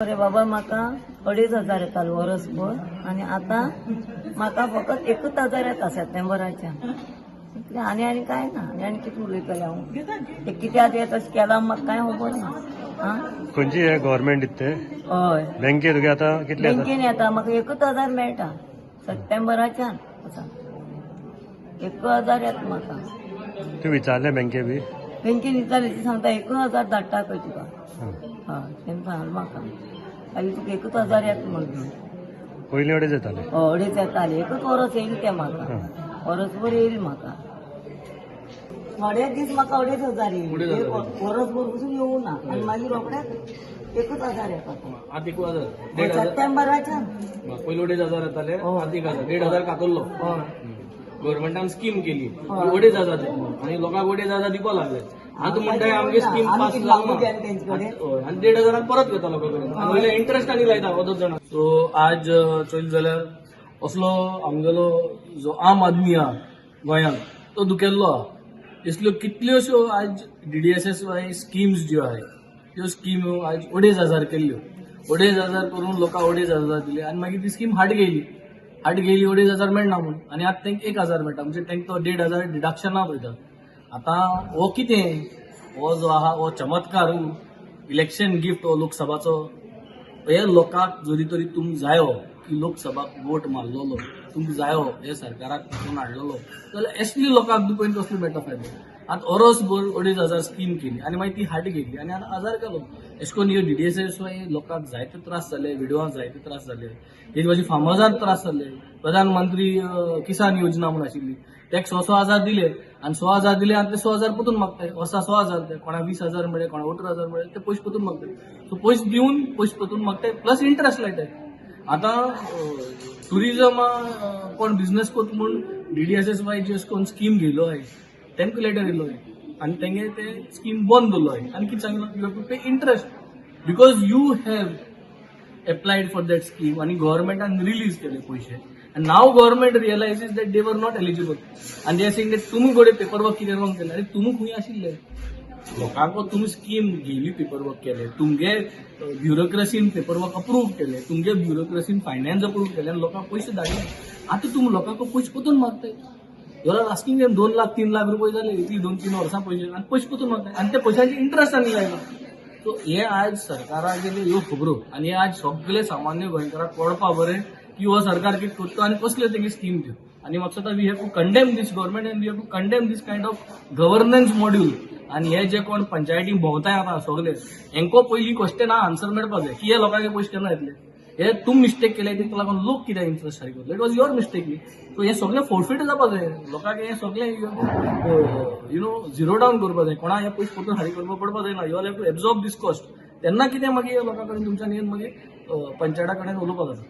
अरे बाबा, म्हाका 2500 येताले वरसभर आनी आतां म्हाका फकत 1 हजार येता सप्टेंबराच्यान. इतलें. आनी आनी कांय ना. आनी आनी कितें उलयतलें हांव? ते कित्याक तें तशें केलां म्हाका कांय खबर ना आं. खंयची हे गव्हर्मेंट दिता ते? हय. बँकेत तुगे आतां कितले येता? बँकेन येता म्हाका 1 हजार मेळटा. सप्टेंबराच्यान आतां 1 हजार येता म्हाका. तूं विचारलें बँके बी? बँकेन विचारलें, ती सांगता 1 हजार धाडटा खंय तुका. हं. हय, तेणी सांगलें म्हाका, मागीर तुका 1 हजार येता म्हणून. पयलीं अडेच येताले. हय, अडेच येताले. एकूच वरस येयलें तें म्हाका. वरसभर येयलें म्हाका. थोडे दीस म्हाका 2500 येयले, एक वरसभर पसून येवं ना आनी मागीर रोखडेच 1 हजार येता. आत 1 हजार, 1.5 हजार. सप्टेंबराच्यान. पयलीं 2500 येताले. आतां 1 हजार, 1.5 हजार कातरलो. गव्हर्मेंटान स्कीम केली 2500 दिता म्हणून आनी लोकांक 2500 दिवपाक लागले. आतां म्हणटाय आमगे स्कीम आमी पास कितें जावंक मागू तेंचे कडेन? ना. हय, आनी 1.5 हजारान परत घेता लोकां कडेन आनी वयले इंट्रस्ट आनी लायता अदर जाणां. सो आज चोयलें जाल्यार असलो आमगेलो जो आम आदमी आहा गोंयांत तो दुखेल्लो आहा. असल्यो कितल्योश्यो आज डीडीएसएस वाय स्किम्स ज्यो आहाय त्यो स्किम्यो आज 2500 केल्ल्यो. 2500 करून लोकांक 2500 दिले आनी मागीर ती स्कीम हाट गेली. हाट गेली, 2500 मेळना म्हूण. आनी आतां तांकां 1 हजार मेळटा, म्हणजे तांकां तो 1.5 हजार डिडक्शनाक वयता. आतां हो कितें, हो जो आहा हो चमत्कार, इलेक्शन गिफ्ट हो लोकसभाचो. हे लोकांक जरी तरी तुमकां जायो की लोकसभाक वोट मारलेलो तुमकां जायो, हे सरकाराक वेंचून हाडलेलो, जाल्यार असली लोकांक दुखोवन कसलो मेळटा फायदो? आतां वरसभर 2500 स्कीम केली आनी मागीर ती हाट गेली आनी आतां हजार केलो. अशें करून ह्यो डीडीएसएस लोकांक जायते त्रास जाले, विडोवांक जायते त्रास जाले, तेज भाजी फार्मर्सांक त्रास जाले. प्रधानमंत्री किसान योजना म्हूण आशिल्ली, तेका 6 6 हजार दिले आनी 6 हजार दिले आनी ते 6 हजार परतून मागताय. वर्सा 6 हजार ते कोणाक 20 हजार मेळ्ळे, कोणाक 18 हजार मेळ्ळे, ते पयशे परतून मागताय. सो पयशे दिवन पयशे परतून मागताय, प्लस इंट्रस्ट लायताय. आतां टुरिजमा कोण बिझनेस कोत म्हूण डीडीएसएस वाय जी कोण स्कीम घेयलो आहाय, तेंका लेटर येयलो आहाय आनी तेंगे ते स्कीम बंद दवरलो आहाय. आनी कितें सांगलां? You have to pay interest because you have applied for that scheme. आणि गव्हर्मेंटान रिलीज केले पयशे and now government realizes that they were not eligible and they are saying that तुमी गोडे पेपर वर्क कितें रॉंग केलें. आरे, तुमी खंय आशिल्ले? लोकांक तुमी स्कीम घेयली, पेपर वर्क केले, तुमगे ब्युरोक्रेसीन पेपर वर्क अप्रूव केले, तुमगे ब्युरोक्रेसीन फायनान्स अप्रूव केले आनी लोकांक पयशे धाडले. आतां तुमी लोकांक पयशे परतून मागताय. You are asking them 2 lakh, 3 lakh रुपये जाले इतली 2-3 वर्सां पयशे आनी पयशे परतून मागताय आनी त्या पयशांचे इंट्रस्ट आनी लायला. सो हे आयज सरकारागेले ह्यो खबरो आनी हे आज सगळे सामान्य गोंयकाराक कळपा बरें की हो सरकार कितें करता आनी कसल्यो तेगे स्कीम त्यो. आनी म्हाका दिसता we have to condemn this government and we have to condemn this kind of governance module. आनी हे जे कोण पंचायतीन भोंवताय आतां सगळे, हेंको पयलीं क्वेश्चन आन्सर मेळपाक जाय की हे लोकांचे पयशे केन्ना येतले? हे तुमी मिस्टेक केले, तेका लागून लोक कित्याक इंट्रस्ट सारके करतले? It was your mistake न्ही? सो हे सगळें फोरफीट जावपा जाय लोकांक. हे सगळें you know zero down करपा जाय. कोणा हे पयशे परतून फारीक करपाक पडपा जायना. You all have to absorb this cost. तेन्ना कितें मागीर लोकां कडेन तुमच्यान येवन मागीर पंचायता कडेन उलोवपाक जाता.